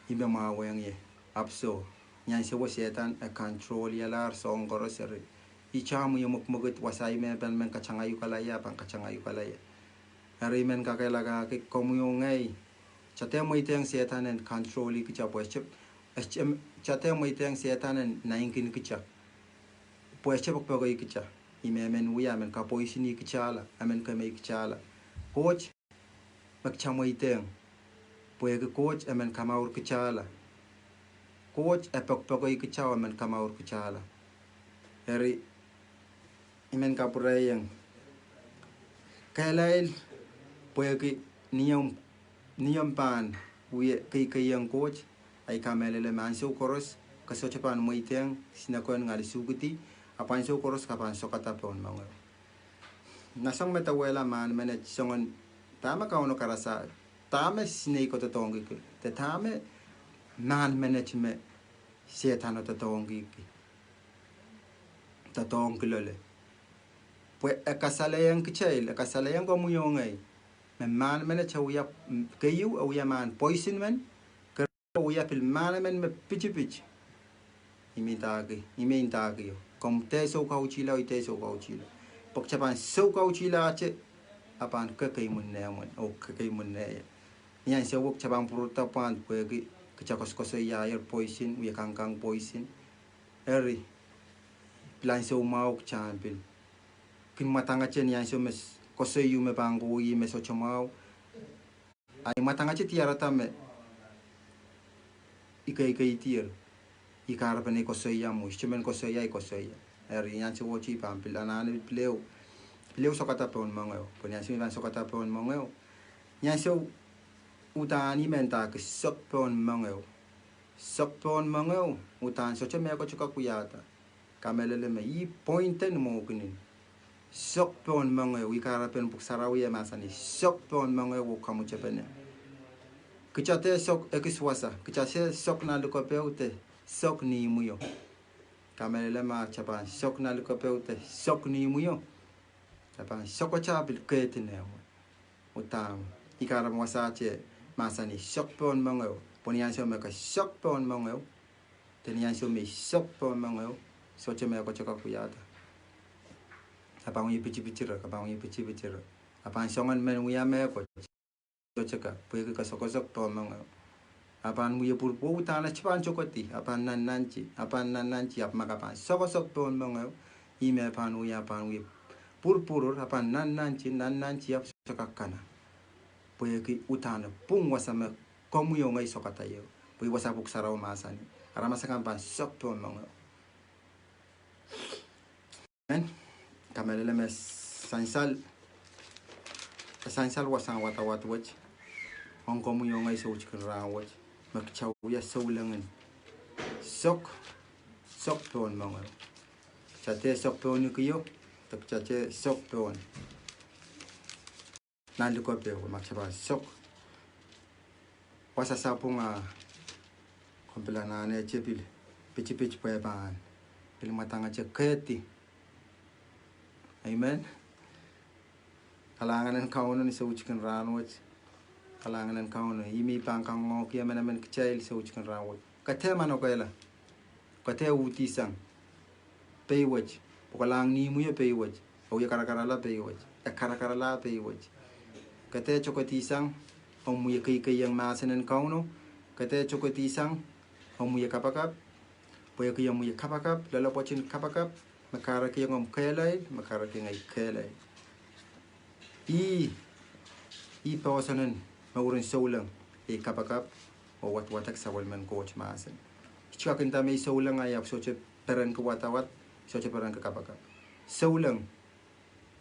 ih me mwahuwehng ie. Ahpw soh, ni ansou Sehdan e control-ialahr soahng koaros. Eri, ihte mie mwekmwekid wasa me pahn men katangaiukala ie, pahn katangaiukala ie. Eri I men kakehlakahki komwi oh ngehi, kita dehr mweidehng Sehdan en control-i kita pwe e sohte, e sohte, kita dehr mweidehng Sehdan en naineki kita pwe e sohte poakpoakei kita. Ih me men wia, men kapoisini kitala, e men kemei kitala. Koht me kita mweidehng, pwehki Koht e men kamour kitala. Koht e poakpoakei kita oh e men kamour kitala. Eri, I men kapwurehiong kehlail, pwehki ni omw, ni omw pahn wie keikeiong Koht, ahi kamehlele me ansou koaros ke sohte pahn mweidehng sinekohn ngalis uhkidi, ahpw ansou koaros ke pahn sokada pohn moangeho. Nahn soang me dawehla mahn menet soangen dahme Kauno karasai, dahme sinei ko doadoahngkihki, de dahme mahn menet me Sehdan doadoahngkihki, doadoahngki loale. Pwe e kasalehiong kitail, e kasalehiong komwi oh ngehi, me mahn menet e wia, keieu e wia mahn poison men, keriau e wia pil mahn emen me pitipit. Ih me I ndahki, ih me I ndahkio, komw dehr soukautihla, I dehr soukautihla. Pwe kita pahn soukautihlahte, a pahn kekeimwin nehmwen oh kekeimwin nehie. Ni ansou wet kita pahn pwurehda pwand pwehki kita koasokoasoiahier poison, wie kangkang poison. Eri, pil ansou mwahu kita pil kin mwadangete ni ansou me s-, koasoi ehu me pahn kohwei me sohte mwahu. Ahi mwadangete diarada me I keikeidier, I kahrepen ei koasoia mwo, I sohte men koasoia, I koasoia. Eri ni ansou wet I pahn pil anahne pil ehu, pil ehu sokada pohn moangeho. Pwe ni ansou I pahn sokada pohn moangeho, ni ansou uhdahn I men ndahki sok pohn moangeho. Sok pohn moangeho, uhdahn sohte mehkot kak wiahda. Kamehlele me ih point en mwohkinin. Sok pohn moangeo, ih kahrepen pwuhk sarawi e mahsanih, sok pohn moangeo oh kamwutepene. Kita dehr sok ekis wasa, kita dehr sok nan likopeo de sok ni imwio. Kamehlele ma kita pahn sok nan likopeo de sok ni imwio, kita pahn sokota pil kehdi nehmw. Uhdahn ih kahrepen wasa te mahsanih sok pohn moangeo, pwe ni ansou me ke sok pohn moangeo, de ni ansou me sok pohn moangeo, sohte mehkot e kak wiahda. A pahn wie pitipitire, ke pahn wie pitipitire. A pahn soangen men wia mehkot, sohte kak, pwehki ke sokosok pohn moangeo. A pahn wie pwurpwur, uhdahn e sohte pahn sokodi, a pahn nannanti, a pahn nannanti, ahpw ma ke pahn sokosok pohn moangeo, ih me pahn wia, a pahn wie pwurpwurur, a pahn nannanti, nannanti, ahpw sohte kak kana. Pwehki uhdahn e pwung wasa me komwi oh ngehi sokada ie. Pwe ih wasa pwuhk sarawi mahsanih, aramas akan pahn sok pohn moangeo. Amen. Kamehlele me sansal, sansal wasahn wadawad wet ong komwi oh ngehi soutik en rahnwet, me kita wia souleng en sok, sok pohn moangeo. Kita dehr sok pohn ikio, de kita dehr sok pohn nan likopeo, ma kita pahn sok. Wasa sapwung a komw pil anahne te pil pitipit pwe pahn pil mwadangete kehdi. Amen. Kalahngan en Kauno ni soutik en rahnwet. Kalahngan en Kauno, ih me pahn kangoangehki emenemen kitail soutik en rahnwet. Ke dehr manokehla, ke dehr uhdisang pei wet, pwe ke lahng ni imwio pei wet, oh e karakarala pei wet, e karakarala pei wet. Ke dehr tokedihsang omw wie keikeiong mahsen en Kauno. Ke dehr tokedihsang omw wie kapakap, pwehki omw wie kapakap, loalopwoatin kapakap, me kahrekiong omw kehlail, me kahrekiong ei kehlail. Ih, ih poahsoan en mouren souleng, ei kapakap oh wadwadek sapwellimen Koht mahsen. Kita kin nda me ih souleng, a e ahpw sohte perenki wadawad, sohte perenki kapakap. Souleng,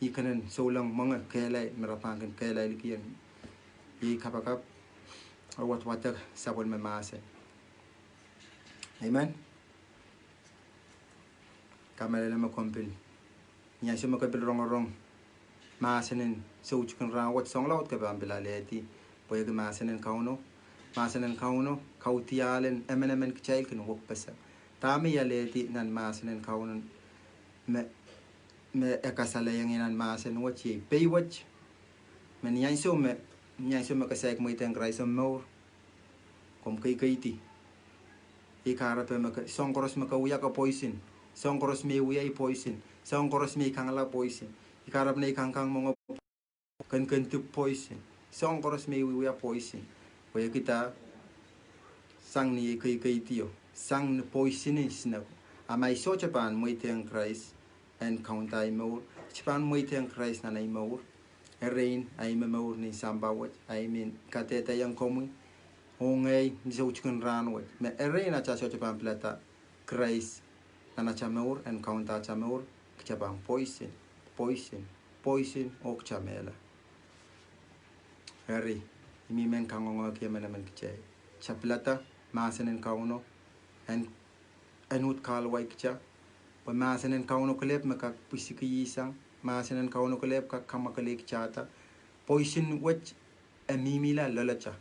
ih kenen souleng mwenge kehlail, me re pahn kin kehlailki ie, ei kapakap oh wadwadek sapwellime mahsen. Amen. Kamehlele me komw pil, ni ansou me ke pil rongorong mahsen en soutik en rahnwet, soahng laud ke pahn pil alehdi, pwehki mahsen en Kauno, mahsen en Kauno kaudiahl en emenemen kitail kin wekpeseng. Dahme I alehdi nan mahsen en Kauno me, me e kasalehiong ie nan mahsen wet, iei pei wet, me ni ansou me, ni ansou me ke saik mweidehng Krais omw mour, komw keikeidi. Ih kahrepe me ke, soahng koaros me ke wia ke poisin, soahng koaros me I wia I poisin, soahng koaros me I kangala poisin. Ih kahrepe me I kangkang mwenge, kenkendip poisin, soahng koaros me I wiewia poisin. Pwehki dah? Sang ni ei keikeidio, sang ni poisin en sineko. A ma I sohte pahn mweidehng Krais en kaunda ei mour, I sohte pahn mweidehng Krais nan ei mour. Erein ahi momour nin sampah wet, ahi mi kadehdehiong komwi oh ngehi ni soutik en rahnwet, me erein atail sohte pahn pilada Krais nan atail mour en kaunda atail mour, kita pahn poisin, poisin, poisin oh kita mehla. Eri, I mihmi en kangoangehki emenemen kitail, kita pilada mahsen en Kauno en, en uhd kahluwa kita, pwe mahsen en Kauno kelehpw me kak pwisikihsang, mahsen en Kauno kelehpw kak kamwakelei kitada. Poisin wet e mihmihla loalata.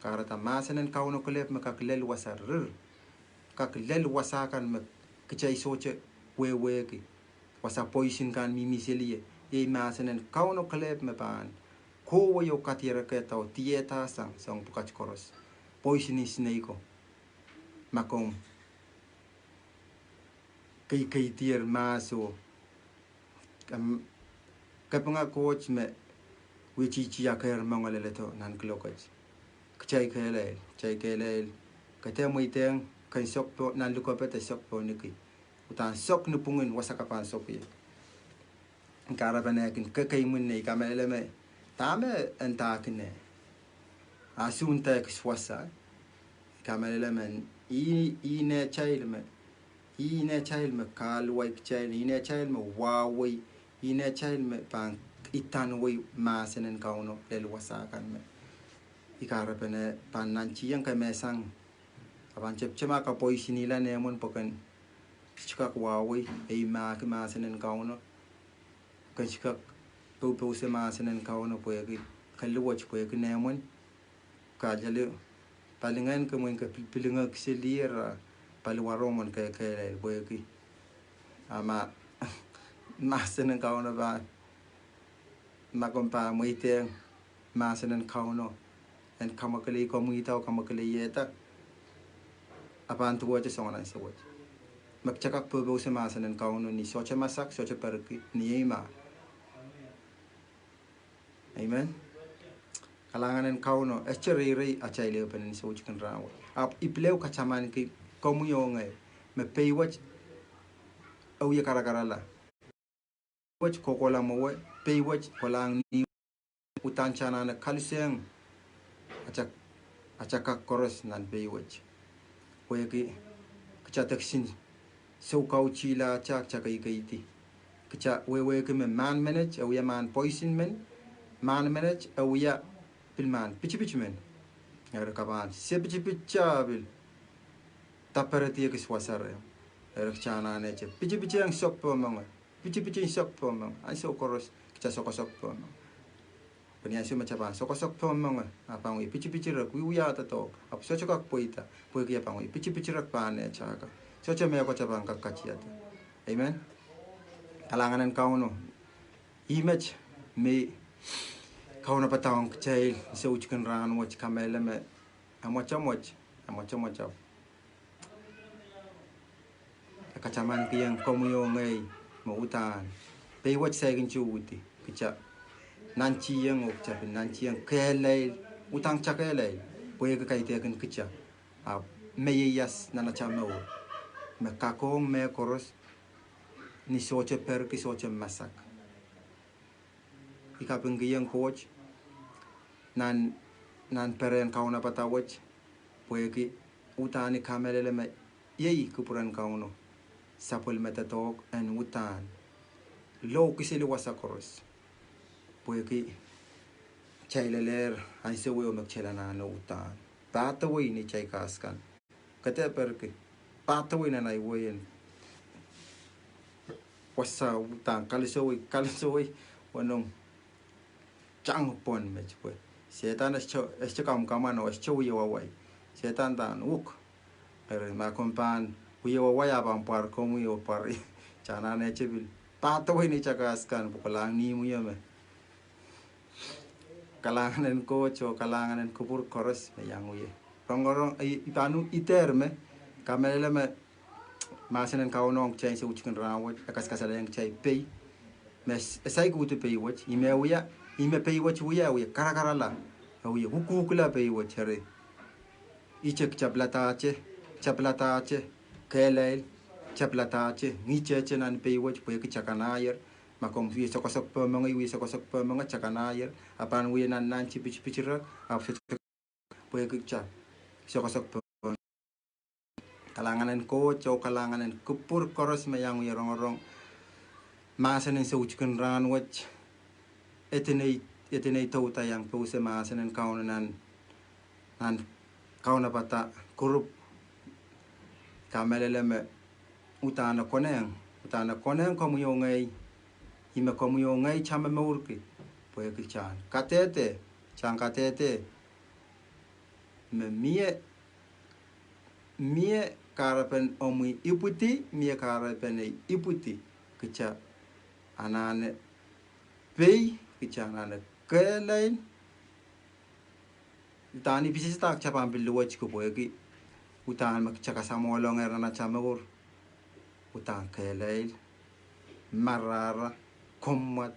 Kahrehda mahsen en Kauno kelehpw me kak lel wasa rir, kak lel wasa kan me kitail sohte wehwehki. Wasa poisin kan mihmi seli ie, iei mahsen en Kauno kelehpw me pahn kohwei oh kadierekehda oh diehdasang soahng pwukat koaros. Poisin en sineik ko, ma komw keikeidier mahso, kapinga Koht me wia tihti akehr moange leledo nan kiloket. Kitail kehlail, kitail kehlail, ke dehr mweidehng ken sok pohn nan likoped de sok pohn iki. Uhdahn sok ni pwungin wasa ke pahn sok ie. I kahrepen kin kekeimwin nei, I kamehlele me dahme e ndahki ne, a sohte ekis wasa. I kamehlele me ih, ih inehtail me, ih inehtail me kahluwa kitail, ih inehtail me wahwei, ih inehtail me pahn idanwei mahsen en Kauno lel wasa kan me I kahrepen pahn nantihong kemehsang. A pahn tepte ma ke poisinihla nehmwen pwe ken Sohte kak wahwei, ei mahki mahsen en Kauno. Ke sohte kak poupouse mahsen en Kauno pwehki, ke luwet pwehki nehmwen. Kaidehn, palingehn ke mwein ke pil-, pilingehki silier, ah, paliwar o mwein ke kehlail pwehki. Ah, ma, mahsen en Kauno pahn, ma komw pahn mweidehng mahsen en Kauno en kamwakelei, komw ida oh kamwakeleiehda, a pahn duwehte soangen ansou wet. Ma ke sohte kak poupouse mahsen en Kauno ni sohte masak, sohte perki, ni ei mah. Amen. Kalahngan en Kauno, e sohte reirei atail ehupenen soutik en rahnwet. Ahpw I pil ehu katamanki komwi oh ngehi, me pei wet e wie karakarala. Pei wet kohkohla mwowe, pei wet kolahng ni uhdahn kitail anahne kalisohng atail, atail kak koaros nan pei wet. Pwehki kitail dehr kisin soukautihla atail, kitail keikeidi. Kitail wehwehki me mahn menet e wia mahn poison men, mahn menet e wia pil mahn pitipit men. Eri ke pahn se pitipit, kitail pil daperedi ekis wasa reh. Eri kitail anahne pitipitehng sokpomwenge. Pitipit en sokpomwenge. Ansou koaros kitail sokosokpomwenge. Pwe ni ansou me kitail pahn sokosokpomwenge, a pahn wie pitipit rek, wiewiahda doadoahk. Ahpw sohte kak pweida, pwehki e pahn wie pitipit rek pahn nehtail kan. Sohte mehkot e pahn kak katiada. Amen. Kalahngan en Kauno. Ih met me I kaunopada ong kitail ni soutik en rahnwet, kamehlele me e mwotomwot, e mwotomwot ahpw e katamankiong komwi oh ngehi me uhdahn pei wet saikinte uhdi, kitail nantihong oh kitail pil nantihong kehlail, uhdahn kitail kehlail, pwehki kaidehkin kitail, ahpw me ieias nan atail mour, me kakohng mehkoaros ni sohte perki, sohte masak. I kapingkihong Koht nan, nan perehn kaunopada wet, pwehki uhdahn I kamehlele me iei kupwuren Kauno sapwellime doadoahk en uhdahn lohkiseli wasa koaros. Pwehki kitail lelehr ansou wet me kitail anahne uhdahn padawei ni atail kas kan. Ke dehr perki, padawei nan ahi wehin wasa, uhdahn kalisowei, kalisowei weneu tang pwon met pwe Sehdan e sohte, e sohte kamwkamwan oh e sohte wie wawai. Sehdan uhdahn uk. Eri ma komw pahn wie wawai a pahn pwar komwi oh pwar ih. Kitail anahne pil padawei ni atail kas kan pwe kolahng ni imwio me kalahngan en Koht oh kalahngan en kupwur koaros me iang wie rongorong, I, I pahn idehr me, kamehlele me mahsen en Kauno ong kitail ni soutik en rahnwet e kaskasalehiong kitail pei. Me e saik uhdi pei wet, ih me wia, ih me pei wet wia, e wie karakarala, e wie ukuhkla pei wet, eri ihte kitail piladahte, kitail piladahte kehlail, kitail piladahte ngihtehte nan pei wet pwehki kitail kanahier. Ma komw wie sokosokpomwenge, wie sokosokpomwenge, kitail kanahier, a pahn wie nannanti pitipit rek, ahpw pwehki kitail sokosokpomwenge. Kalahngan en Koht oh kalahngan en kupwur koaros me iang wie rongorong mahsen en soutik en rahnwet. E dehr, e dehr douda iang pouse mahsen en Kauno nan, nan kaunopada kurup. Kamehlele me uhdahn e konehng, uhdahn e konehng komwi oh ngehi, ih me komwi oh ngehi kitail momourki, pwehki kitail kadehde, kitail kadehde me mie, mie kahrepen omwi ipwidi, mie kahrepen ei ipwidi, kitail anahne pei, kitail anahne kehlail. Uhdahn I pisisada kitail pahn pil luwetki pwehki uhdahn me kitail kasamwolongehr nan atail mour uhdahn kehlail, marahra, komwad.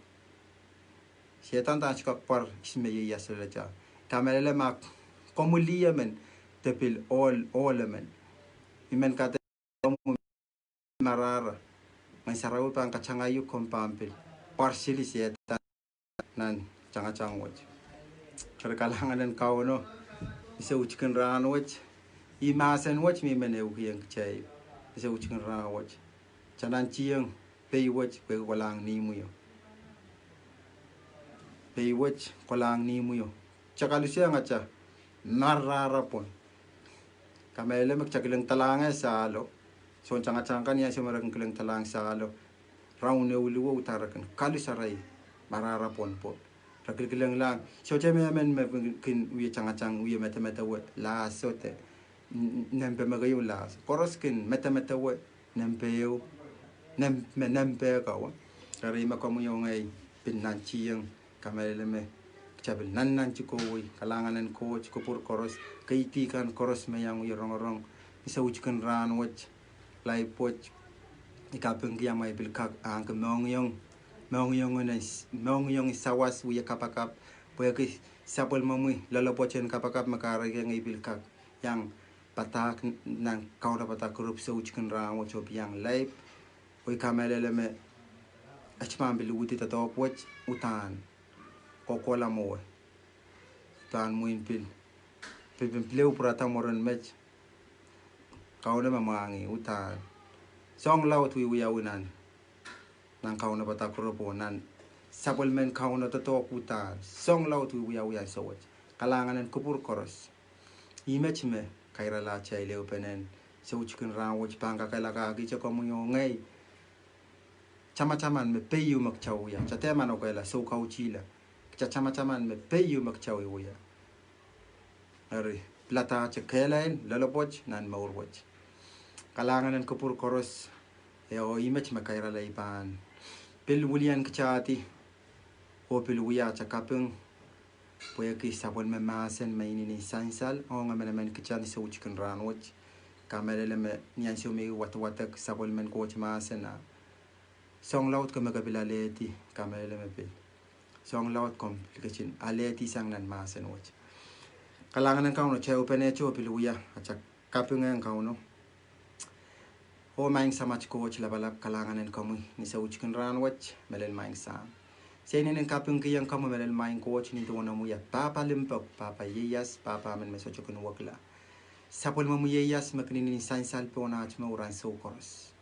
Sehdan uhdahn sohte kak pwar ihs me ieias loaletail. Kamehlele ma komw lih emen de pil ohl, ohl emen, I men kadehdehki marahra, Ngehn Sarawi pahn katangaiuk, komw pahn pil pwarsili Sehdan nan tangatang wet. Eri kalahngan en Kauno ni soutik en rahnwet. Ih mahsen wet me I men ehukihong kitail ni soutik en rahnwet. Kitail nantihong pei wet pwehki kolahng ni imwio. Pei wet kolahng ni imwio. Kitail kalisoiong atail marahra pwon. Kamehlele me kitail kilengdalahng sahlo, Soun tangatang kan, ni ansou me re kin kileng doadoahk sahlo, raun ehu luwe, uhdahn re kin kalusarail marahra pwon pwon. Re kilkileng lahng, sohte mehmen me kin wie tangatang, wie medemedewe lahso de, nempe me keieu lahso. Koaros kin medemedewe nempe ehu, nempe, nempe kawa. Eri me komwi oh ngehi pil nantihong, kamehlele me kita pil nannanti kohwei. Kalahngan en Koht, kupwur koaros, keidi kan koaros me iang wie rongorong ni soutikin rahnwet, laip wet, I kapingki ma I pil kak ahneki mohngiong, mohngiong en, mohngiong en sawas wie kapakap, pwehki sapwellimomwi loalopwoat en kapakap me kahrehiong I pil kak iang padahk nan kaunopada kurup soutikin rahnwet oh pil iang laip. Oh I kamehlele me et pahn pil widi doadoahk wet, uhdahn kohkohla mwowe, pahn mwein pil, pil, pil, pil ehu pwurada mwurin met. Kauno me mwahngih, uhdahn soahng laud wiewiawi nan, nan kaunopada kurup oh nan sapwellimen Kauno doadoahk, uhdahn soahng laud wiewiawi ansou wet. Kalahngan en kupwur koaros. Ih met me kairala atail ehupenen soutikin rahnwet, pahn kakehlakahkihte komwi oh ngehi tamataman me peieu me kita wia. Kita dehr manokehla soukautihla. Kita tamataman me peieu me kita wiewia. Eri piladahte kehlail loalopwoat nan mour wet. Kalahngan en kupwur koaros. Eh, oh ih met me kairala I pahn pil wilian kitahdi oh pil wia ata kaping, pwehki sapwellime mahsen me inenen sansal ong emenemen kita ni soutikin rahnwet. Kamehlele me ni ansou me I wadawadek sapwellimen Koht mahsen, a soahng laud ke me ke pil alehdi, kamehlele me pil soahng laud komw pil ketin alehdi sang nan mahsen wet. Kalahngan en Kauno, kita ehupene te oh pil wia ata kaping ong Kauno. Oh Maing Samat Koht lapalap, kalahngan en komwi ni soutikin rahnwet, mehlel Maing Sahm. Se inenen kapingkihong komwi mehlel Maing Koht ni duwen omw wia pahpa limpoak, pahpa ieias, pahpa men me sohte kin wekila. Sapwellimomwi ieias me kin inenen sansal pohn aht mour ansou koaros.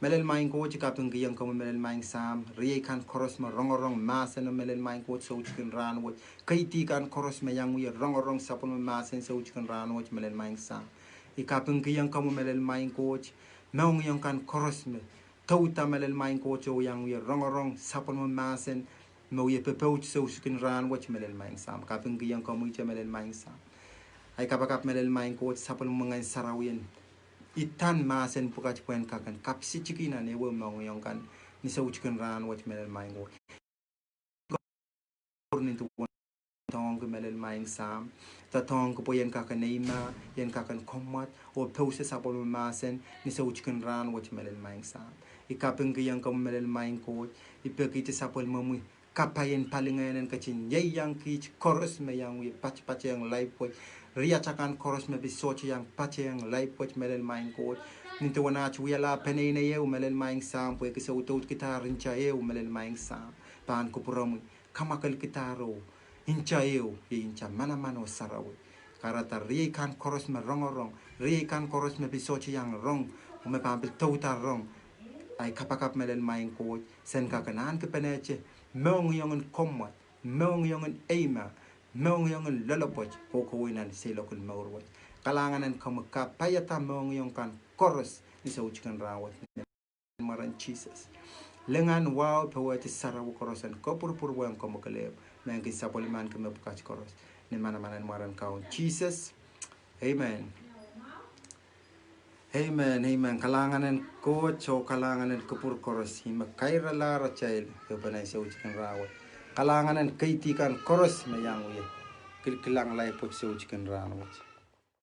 Mehlel Maing Koht, I kapingkihong komwi mehlel Maing Sahm, riei kan koaros me rongorong mahseno mehlel Maing Koht soutikin rahnwet, keidi kan koaros me iang wie rongorong sapwellime mahsen soutikin rahnwet mehlel Maing Sahm. I kapingkihong komwi mehlel Maing Koht, mohngiong kan koaros me douda mehlel Maing Koht oh iang wie rongorong sapwellime mahsen me wie popoud soutikin rahnwet mehlel Maing Sahm. Kapingkihong komwite mehlel Maing Sahm. Ahi kapakap mehlel Maing Koht, sapwellime Ngehn Sarawi en idan mahsen pwukat pwehn kak en kapsitikihla nan ehuehu mohngiong kan ni soutikin rahnwet mehlel Maing Koht. Doadoahngki mehlel Maing Sahm, doadoahngki pwe I en kak en eimah, I en kak en kommwad oh pousehla sapwellime mahsen ni soutikin rahnwet mehlel Maing Sahm. I kapingkihong komwi mehlel Maing Koht, I pekihda sapwellimomwi kapai en palingehn en ketin ieiang kiht koaros me iang wie patpatehng laip wet, riatail kan koaros me pil sohte iang patehng laip wet mehlel Maing Koht. Ni duwen aht wiahla peneinei ehu mehlel Maing Sahm, pwehki se udoudkidahr nta ehu mehlel Maing Sahm, pahn kupwuromwi kamwakelkidahr oh nta ehu iei nta manaman oh sarawi. Kahrehda riei kan koaros me rongorong, riei kan koaros me pil sohte iang rong oh me pahn pil douda rong, ahi kapakap mehlel Maing Koht, sen kak en ahneki penehte mohngiong en kommwad, mohngiong en eimah, mohngiong en loalopwoat kohkohwei nan seiloak en mour wet. Kalahngan en komwi kapaiada mohngiong kan koaros ni soutikin rahnwet mwaren Sises. Lingan, wahu, powehdi, sarawi koaros en kopwurupwur wehn komwi kelehpw, me kin sapwellimanki mepwukat koaros, ni manaman en mwaren Kaun Sises. Amen. Amen, amen. Kalahngan en Koht oh kalahngan en kupwur koaros, ih me kairalahr atail ehupene soutikin rahnwet. Kalahngan en keidi kan koaros me iang wie kilkilang laip wet soutikin rahnwet.